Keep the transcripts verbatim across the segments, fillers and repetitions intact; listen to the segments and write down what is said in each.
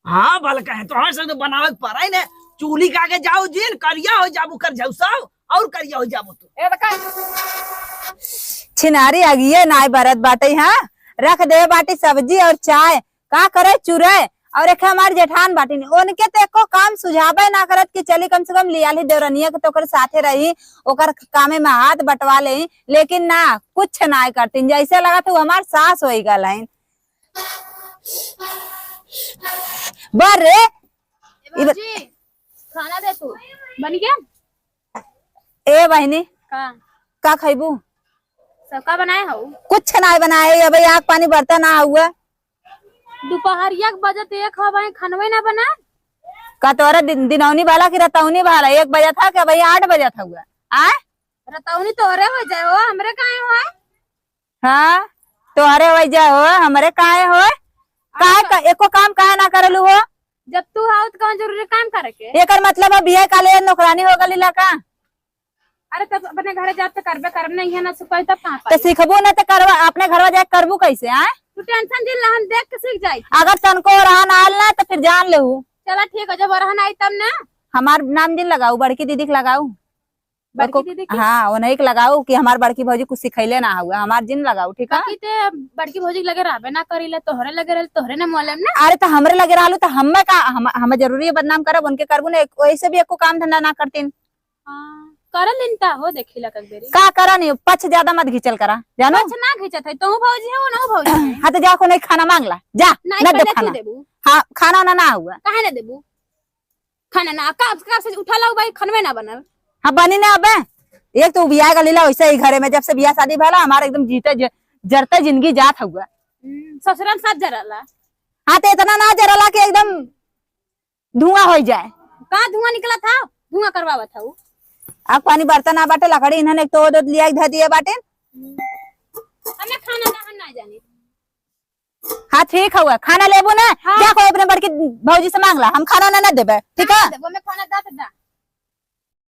हाँ, बलका है, तोहरे सब तो बनावे के पड़े ने। चूल्ही के आगे जाओ जिन, करिया हो जाबू कर जाऊ सब, और करिया हो जाबू तू। ए, बका। छिनारी अगिए नाय बरत बाटे, हाँ? रख दे बाटी सब्जी और चाय, का करे चुरे? और एक हमार जेठान बाटिन, उनके तो एको काम सुझावे ना करत कि चली कम से कम लियाली देवरनिया के तो ओकर साथे रही, ओकर कामे में हाथ बटवा ले, लेकिन ना, कुछ ना करतीन, जैसे लगत है वो हमार सास होई गल हईन। बर रे, ए ई ब- भौजी, खाना दे तू। बन गया? ए बहिनी, का? का खइबू? सब का बनाए हऊ? कुछ ना बनाए, अबे आग पानी बरता ना हुआ। दुपहरिया के बजत एक ह, भाई, खनवे ना बना। का तोरा दिन, दिनौनी वाला की रतौनी वाला? एक बजत ह कि भाई आठ बजत हुआ? आय? रतौनी तोहरे हो जाए हो, हमरे काहे हो? हाँ, तोहरे हो जाए हो, हमरे काहे हो? काहे का, एको काम काहे ना करलू हो? जब तू हो तो कौन जरूरी काम करे के? एकर मतलब अब बियाह काले नौकरानी हो गली ला का? अरे, तब अपने घरे जात तो करबे करब, नहीं है ना, सिखाई तब कहाँ तो पाई? सीखबू ना तो करवा, अपने घरवा जाके करबू कैसे, आय? तू tension जिन ला, हम देख के सीख जाई। अगर तनको रहन आल ना तो फिर जान लेहू। चला ठीक है, जब रहन आई तब ना। हमार नाम जिन लगाऊ, बड़की दीदी के लगाऊ। बड़की ओको-, दीदी के? हाँ, उन्हीं के लगाऊ कि हमार बड़की भौजी कुछ सिखैले ना हुआ, हमार जिन लगाऊ, ठीक है? बाकी ते बड़की भौजी के लगे रहबे ना करीले, तोहरे लगे रहल, तोहरे ना मोलेम ना। अरे तो हमरे लगे रहलू तो हमें का, हम, हमें जरूरी है बदनाम करब, उनके करबू ना, एक, वैसे भी एको काम धंधा ना करतीन। हाँ, करल इनका हो, देखी ला कक बेरी। का करा नहीं, पछ ज्यादा मत घिचल करा, जानू? पछ ना घिचत है, तू भौजी हो, ना भौजी है। हाँ, तो जा को नहीं खाना मांग ला, जा, नहीं, ना दे पहले तू खाना। देबू। हाँ, खाना ना, ना हुआ। काहे ना देबू? खाना ना, कब, कब से उठा लाऊ भाई, खनवे ना बनल। हाँ, बनी ना अबे। एक तो बियाह का लीला वैसे ही घरे में, जब से बियाह शादी भला, हमारे एकदम जीते ज-, जरते जिंदगी जात हुआ। हम्म, ससुरा में सब जरला। हाँ, तो इतना ना जरला कि एकदम धुआं होइ जाए। का धुआं निकला था? धुआं करवावत हऊ। आग पानी बर्तन ना बाटे, लकड़ी इन्हन एक तो ओदे लिया के धर दिए बाटे। हमें खाना दहन ना जानी। हाँ, ठीक हउआ, खाना लेबू ना? हाँ। जा कोई अपने बड़की भौजी से मांग ला, हम खाना ना, ना देबे, ठीक है? ना देबो, हमें खाना दा तो दा।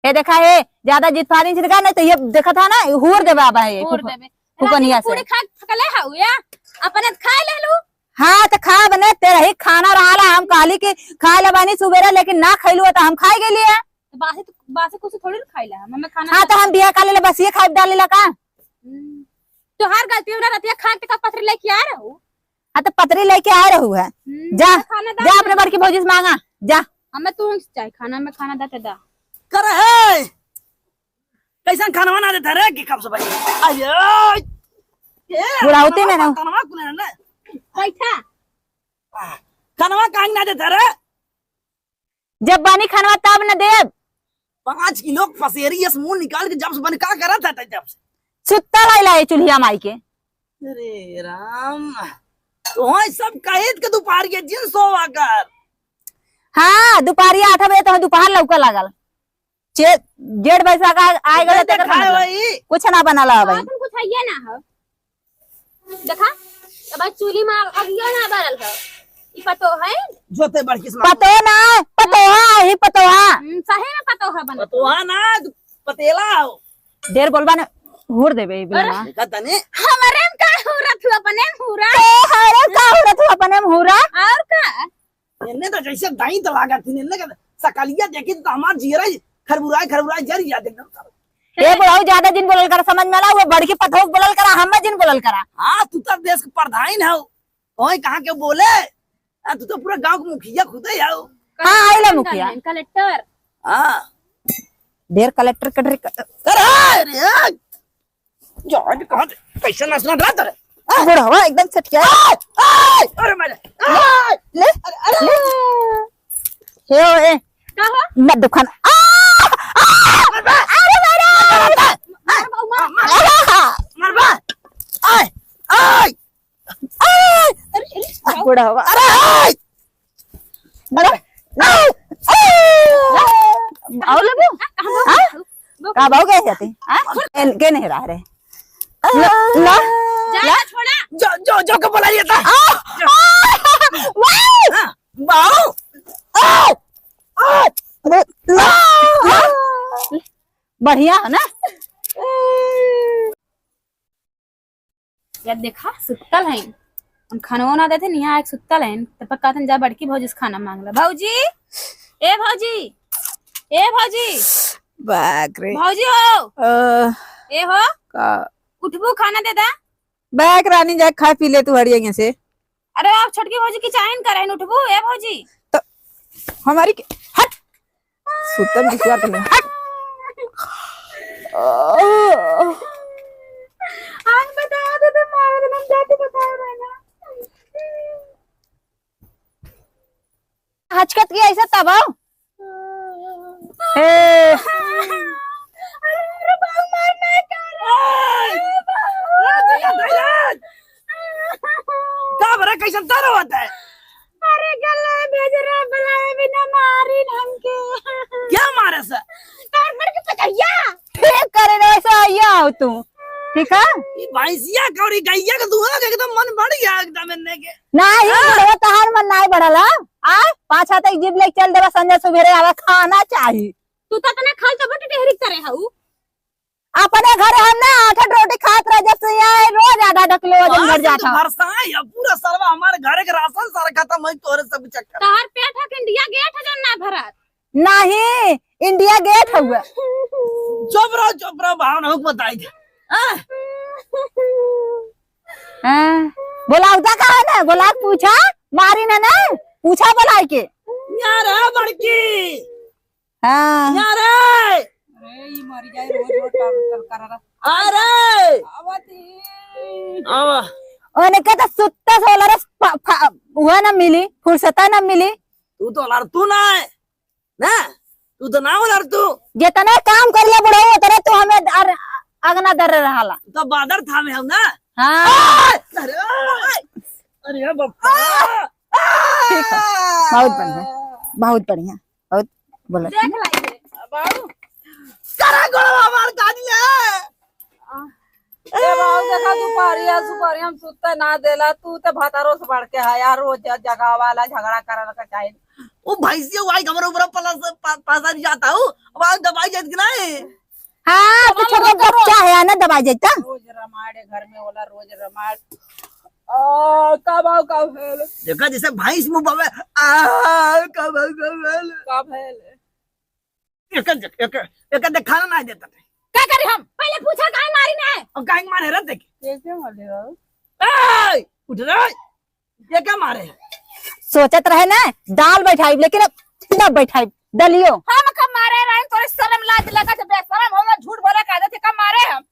हे देखा हे, ज्यादा जिद फादिन छिड़का नहीं तो ये देखा था ना, हूर देबे अब है, हूर फुक-, देबे। फुकनिया रात में से। पूरी खा थकले हऊ या? अपने खाए ले लू। हाँ, तो खा बने, तेरा ही खाना रहाला, हम कहली कि खाए ले बानी सुबेरे, लेकिन ना खैलू तो हम खाए गेली है। तो बासी, बासी कुछ थोड़ी ना खाइला हम, हमें खाना हाँ, तो हम बिया का ले ले, बस ये खाए डाले ला का? हम्म। तोहार गलती हो ना, रतिया खा के का पथरी लेके आ रहू? हाँ, तो पतरी लेके आए रहू है। हम्म, जा, तो खाना जा दाल अपने में बड़की भौजी से मांगा, जा। हमें तू चाहे खाना में खाना दा तो दा। कर है, कैसन खानवा ना देता रे कि कब से भाई? अयो, ए, बुढ़ाउती में ना। खानवा कुल है ना। बैठा। आ, खानवा काहे ना देता रे? जब बनी खनवा तब न देब। पाँच किलो पसेरी यस मुंह निकाल के जब से बनी का करत है जब से? सुत्ता लाइला है चूल्हिया माई के। अरे राम, तो सब कहित के दोपहर के जिन सोवा कर। हाँ, दोपहरिया आठ बजे तो दोपहर लौका लागल। चे-, डेढ़ बजे से आगा-, आए गए तो तेकर खाए खाना वही। कुछ ना बनाला भाई। अपन कुछ है ये ना हो। देखा, अब चूल्ही में अगियो ना बरल हो। ई पतो है? जोते बड़की से मांगू। पतो ना, पतोहा, ही पतोहा। हम्म, सही में पतोहा बना। पतोहा ना, तू पतेला हो। ढेर बोलबा ने, हुर देबे ई बिलवा। देखा तने। हमरे में का हुरत हुआ, अपने में हुरा। ए, हमरे में का हुरत हुआ, अपने में हुरा। और का? इन्ने तो जैसे दाई तो लागत थी, इन्ने का सकलिया देखी तो हमार जियरा ही खरबुराए, खरबुराए जर जात एकदम। ए बुढ़ऊ, ज्यादा जिन बोलल करा, समझ में आला, वो बड़की पतोह के बोलल करा, हमें जिन बोलल करा। हाँ, तू तो देश के प्रधान हो, कोई कहाँ के बोले? आ, तू तो पूरा गांव के मुखिया खुदे हो। हाँ, आइला मुखिया। कलेक्टर। हाँ। ढेर कलेक्टर, कलेक्टर, कलेक्टर। अरे, अरे, जान कहाँ से, कैसे नाचना डरा तेरे? आ, बुढ़वा एकदम सटिया। आ, आ, अरे मारे। आ, ले, अरे, अरे। ले। हे ओ, ए। का हो? मत दुखान। आ, आ, मरबा। अरे मारे। मरबा। आ, मरबा। आ, आ, अरे, अरे, बुढ़वा। अरे, आ। अरे, आ, आ, आओ लेबू? हाँ? का भाव गए जाते? हाँ? एन-, के नहीं रहा रे? लो, लो। जा, लो। छोड़ा। जो, जो, जो को बुला लिया था। आ, जो। आ, वाह! हाँ, बाऊ। आ, आ, लो, लो। बढ़िया है ना? यार देखा, सुतल है। हम खाना ना देते, यहाँ एक सुत्ता लेन, तब तक कहते जा बड़की भौजी से खाना मांग ला। भौजी, ए भौजी, ए भौजी, बाप रे। भौजी हो, अ, ए हो, का? उठबू, खाना दे दा। बैक रानी, जा खा पी ले तू हड़िया से। अरे आप छोटकी भौजी की चाइन करे, उठबू, ए भौजी। तो हमारी के-, हट। सुतम की सुआ तने, हट। हम बता दे तो मार दे, हम जाते बता रहे ना। हचकत की ऐसा तब आओ। हे। अरे बाबू, मार नहीं कर। ओए! अरे बाबू। अरे भैया, भैया। का बरा, कैसन तारा होता है? अरे गला भेज रहा, बुलाए बिना मारी हमके। क्या मारे से? तार भर के पकड़िया। ठीक करे रे, ऐसा आइया हो तू। ठीक है? ई भैंसिया कौड़ी गैया के दुहा के एकदम मन बढ़ गया एकदम इन्ने के। नाही, हाँ। बुढ़वा तहार मन नाही बढ़ल ह। आ, पाछा तक जिद लेके चल देबा, संजय सुबेरे आवे, खाना चाही। तू तो इतना खाल तो बट टेहरी करे हऊ। अपने घरे हम ना आठ आठ रोटी खात रह, जब से यहाँ आए, रोज आधा आधा किलो वजन हाँ, बढ़ सब जाता। भरसा है, ये पूरा सरवा हमारे घर के राशन सारा खत्म है तोरे सब चक्कर। तहार पेट है कि इंडिया गेट है जौन ना भरत? नाही, इंडिया गेट हउए। चुप रहो, चुप रहो, भावना को बताई दे। हाँ? हाँ, बोलावता का है ना, बोला पूछा, मारी ना ना, पूछा बोलाई के। यार, हाँ, बड़की। हाँ। यार, ए। अरे, ई मरी जाए, रोज, रोज कर, कर, कर। अरे। आवती। आवा। ओने के तो सुत्ते सोला रे, फ-, फ-, वह ना मिली, फुर्सत ना मिली। तू तो लड़तू ना है। ना, तू तो ना उधर तू। जितने काम कर ले बुढ़ऊ, उतने तू हमें अर-, अगना दर रहाला। तो बादर था में हम ना। हाँ। आ! अरे, अरे बाप रे। ठीक है, बहुत बढ़िया, बहुत बढ़िया, बहुत बोला। देख लाइए। बाबू, करा गोड़वा हमार काट ले। ए बाबू, देखा, दुपहरिया, सुपहरिया हम सुते ना देला, तू ते भतारो से बढ़ के है यार, रोज जगावाला, झगड़ा करल का चाही। ओ भैंसिया, वाई हमरे ऊपर पला से पा-, पासा नहीं जाता हूँ, अब आज दबाई जात कि नहीं? हाँ, तो छोटा बच्चा है ना, दबाई जाता। रोज रमाड़े घर में होला, रोज रमाड़। आ, का बाऊ, का भेल? देखा, जैसे भैंस मुंह बावे, आ, का बाऊ, का भेल? का भेल? एक, एक, एक, एक दे खाना ना देता थे। का करी हम? पहले पूछा काहे मारी ना है? और काहे मारे रे देख। कैसे मारे हो? ए, उठ रे। ये क्या मारे है? सोचत रहे ना, दाल बैठाई, लेकिन अब ना बैठाई, दलियो। हम कब मारे रहे? तोरे शर्म लाज लगा, जब बेशरम हो, झूठ बोला का देते, कब मारे हम?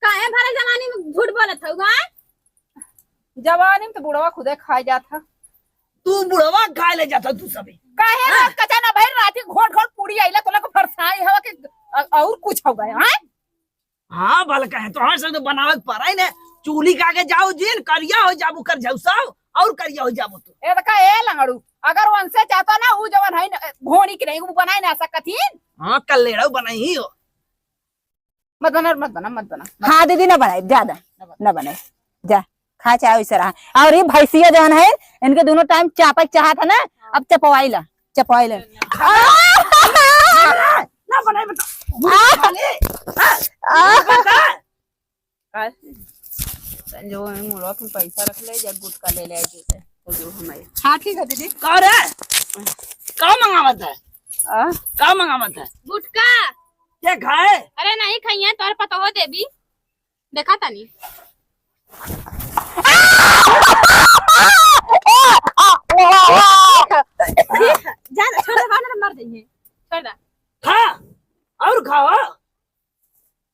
काहे भरे जवानी में झूठ बोलत हऊ, हाँ? जवानी में तो बुढ़वा खुदे खाए जात ह। तू बुढ़वा खाए ले जात ह तू सभी। काहे हाँ? रात का जाना भाई, रात के घोट घोट पूरी आइला, तोला को फरसाई हवा के अ-, और कुछ हो गया, हाँ? हाँ, भल कहे, तो हाँ से तो बनावे के पड़ा ही ने। चूल्ही का आगे जाओ जिन, करिया हो जाबू कर जाऊ सब, और करिया हो जाबू तू। ए, तो का ए लंगड़ू, अगर उनसे चाहता ना, ऊ जवन है न, घोड़ी के नहीं, ऊ बनाए ना सकत ही। हाँ, कल्लेड़ो बनाई ही हो। मत बना, मत बना, मत बना। हाँ दीदी, ना बनाई, ज्यादा ना बना। ना बनाई। जा, खा चाहे वैसे रहा। और ये भैंसिया जवन है, इनके दोनों टाइम चापक चाहत है ना, अब चपवाई ला, चपवाई ला। ना बनाई, बता। आ! आ! बता। का? संजो में मुड़वा अपन पैसा रख ले, जा गुटखा ले ले आके, तो जो हमारे। हाँ, ठीक है दीदी। का रे? का मंगावत है? आ? का मंगावत है? गुटखा। के खाए? अरे नहीं खाइए, तोर पता हो देबी। देखा तानी। ठीक है, जा, छोड़ दे, बाद में मर जाइए। छोड़ दे। खा, और खाओ।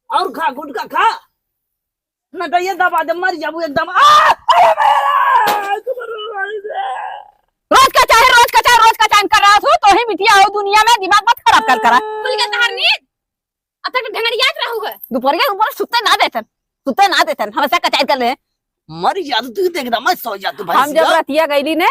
और खा, गुटखा खा। ना तो ये दबा दे, मर जाबू एकदम। आ! अरे मेरा! रोज का चाहे, रोज का चाहे, रोज का चाहे कर रहा तू, तो ही मिटिया हो दुनिया में, दिमाग मत खराब कर करा। खुल के तहार नींद? अब तक ढंगड़ियात रहू है। दोपहरिया ऊपर सुते ना देतन, सुते ना देतन, हमेशा कचाई कर ले। मर जा तू, देख रहा मैं सो जा तू भाई हम जब सिया। रतिया गईली ने,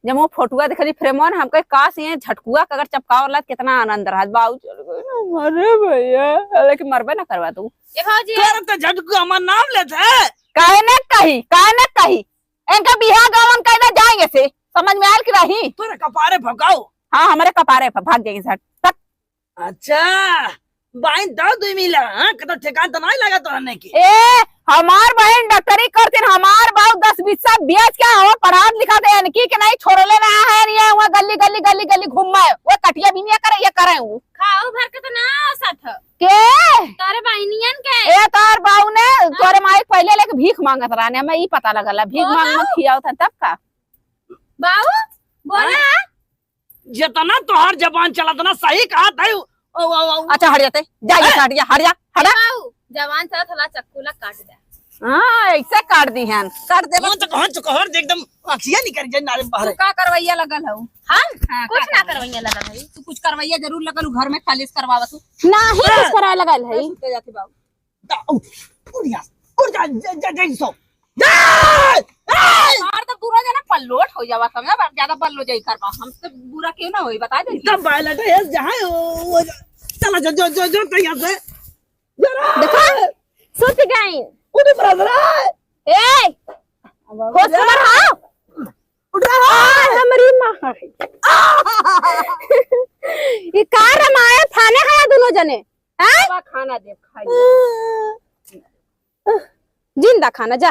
जब वो फोटुआ देखली फ्रेमवा ने, हमके काश ये झटकुआ के अगर चपकावला त कितना आनंद रहत। बाऊ चल गए ना, मरे भैया, लेकिन मरबे ना करवा तू। ए भौजी। कर तो झटकुआ हमार नाम लेत है। काहे न कही, काहे न कही, इनका बियाह गवन कैला जाएंगे से, समझ में आयल कि रही? तोरे कपारे भकाओ। हाँ, हमारे कपारे पर भाग जाएंगे सर। तक अच्छा, बाइन दो दुई मिला, हाँ? कतो ठेकान तो नहीं लगा तोहने के। ए, हमार बहिन डॉक्टरी करतिन, हमार बाऊ दस बिस्सा बेच के हवा पढ़ात लिखात है, इनकी के नहीं छोड़ले रहा है, ये हुआ गली, गली, गली, गली घूम में, वो कटिया भी नहीं करे, ये करे हूँ। खाऊ भर के तो ना औसत ह। के? तोरे बहिनियन के। ए, तोर बाऊ ने, हाँ। तोरे माई के पहिले लेके भीख मांगत रहने, हमें ई पता लगल है, भीख ओ मांग मांग बाऊ। खियावत है, तब का? बाऊ, बोला। हाँ? जितना तोहार जबान चलत ना, सही कहत है। ओ, ओ, ओ, ओ। अच्छा, हट जाते। जा, ये ए! हट जा, हट जा, हट जा। बाऊ, जबान चलत हला, चक्कू ला काट दे। हाँ, ऐसे काट दी हैं। काट दे। हाँ, तो कहाँ चुकहर दे, एकदम अखिया निकल जाए नारे बाहर। तू का करवैया लगल हऊ? हम? हाँ, कुछ का ना करवैया? करवैया लगल हई। तू कुछ करवैया जरूर लगल हऊ, घर में खालिस करवावत हऊ। नाही, हाँ। कुछ कराए लगल हई। सुते जाते बाऊ। दा-, उठ, उठ जा, उठ जा, जा, जा, जा, सो। जा! ए! मार तो पूरा जना पल्लोट हो जावा, समझा? बा-, ज्यादा पल्लो जाई करवा। हमसे बुरा क्यों ना होई, बता दे। तब बायलट है, जहाँ वो, वो, चला, जो, जो, जो, जो, तो यहाँ से। जरा! देखा? सुत गई। उठ, बड़ा, बड़ा। ए! अब होश जा। खबर हाँ? उठ रहा है। आ, हमरी माँ। ये का रमायन थाने है दोनों जने? हैं? बा खाना दे, खाई। जिंदा खाना, जा।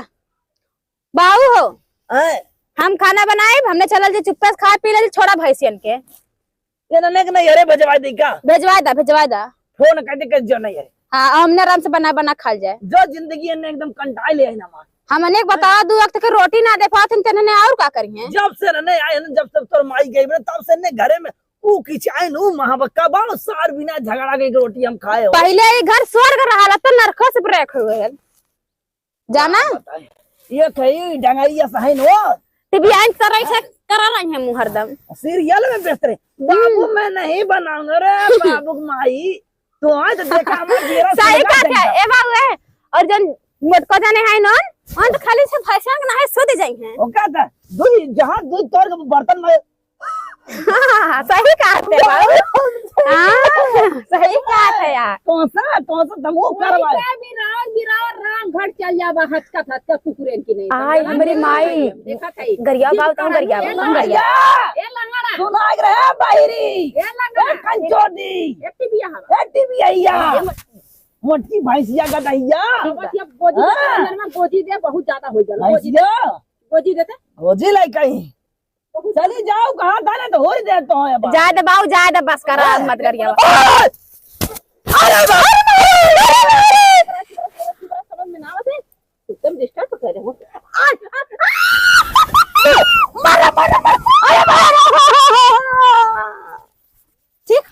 बाऊ हो, हैं? हम खाना बनाइब, हमने चलल जे चुप्पे से खा पी ले, छोड़ा भैंसियन के। ये ना, नेक नहीं, अरे भेजवा दे का? भेजवा दा, भेजवा दा। फोन कर दे के जो नहीं है। हाँ, हमने आराम से बना, बना खा जाए। जो जिंदगी ने एकदम कंटाल ले है ना माँ। हमने एक बतावा, दू वक्त के रोटी ना दे पात, तेने और का करी हैं? जब से ना नहीं आए ना, जब से तोर माई गई ना, तब से ने घरे में ऊ किचाइन, ऊ महाबक्का बा, ऊ सार बिना झगड़ा के रोटी हम खाए हो। पहिले ई घर स्वर्ग रहल, अब तो नरको से ब्रेक हो गयल। जाना? का बताई? ये कही डंगरिया सहन हो। टीवी आइन तरह से करा रही है मुँह हरदम। सीरियल में व्यस्त रहे। हम्म। बाबू मैं नहीं बनाऊंगा रे, बाबू की माई। तो आज देखा हमारे मेरा सही सोना बात है, देखा। ए बाबू है। और जन मोटको जाने है नॉन, वहाँ तो खाली से भैंसा के नहाए सो दे जाई हैं। ओका था, दूध, जहाँ दूध तोड़ के बर्तन में हाँ, सही कहत है बाबू। हाँ, सही कहत है यार। कौन सा, कौन सा दमो करवा है? बिरार, बिरार, राम घर चल जाबा, हचका, हचका कुकुरेन की नहीं। आई, हमरी माई। देखा था ये। गरिया बाबू, तुम गरिया बाबू, तुम गरिया। ए लंगड़ा। सुनाग रहे बाहिरी। ए लंगड़ा। ए कंचोदी। ए टिबिया हवा। ए टिबिया। ए म- मोटकी भैंसिया का दहिया। अब ये गोजी दे, हाँ। अंदर में गोजी दे, बहुत ज्यादा हो गया। गोजी दे। भैंसिया। गोजी देते। गोजी लाई कहीं। चली जाओ, कहाँ था ना तो हो ही जाए तो है बात। जाए दे बाऊ, जाए दे, बस करा, हाँ। मत करिया। ओए! अरे बाप रे! समझ में ना आवत है, एकदम डिस्टर्ब कर रहे हो। मारा, मारा, मारा! अरे बाप रे! ठीक।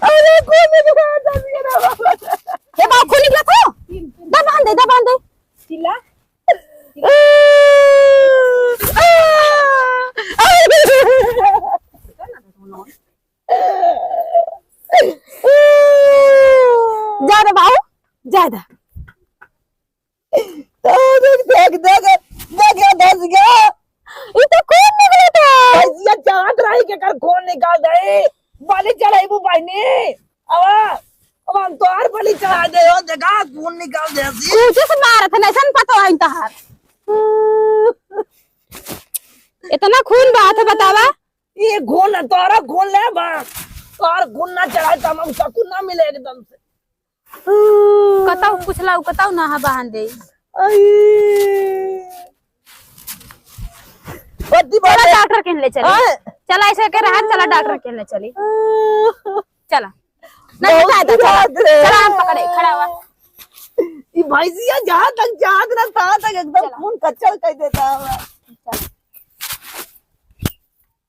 अरे, खून निकला, दबिया ना बाबा। ए बाबू, खून निकला था? दा बांध दे, दा बांध दे। चिल्ला। जा रे बाबू, जा दा। देख, देख, देख, देख, ये धस गया। ई तो खून निकलत है। भैंसिया चाहत रही के कर खून निकाल दे। बलि चढ़ाईबू बहिनी। अब, अब हम तोहार बलि चढ़ा दे हो, देखा खून निकाल दे सी। कुछ से मारत है, नैसन पतो है तोहार। इतना खून बहत है, बतावा। ये खून ना, तोहरा खून ले बा। तोहर खून ना चढ़ाए तो हमको सकून ना मिले एकदम से। कतौ कुछ लाऊ, कतौ ना हा बहान दे। आई। बत्ती चला बंद। डॉक्टर के ले चली। आय। चला ऐसे के रहा, चला डॉक्टर के ले चली। चला। नहीं, बहुत जाए दे, चला। गिरा दे। चला, हम पकड़े, खड़ा हुआ। ई भैंसिया जहाँ तक जात ना, तहाँ तक एकदम चला। खून कच्चा कर देता है। चला।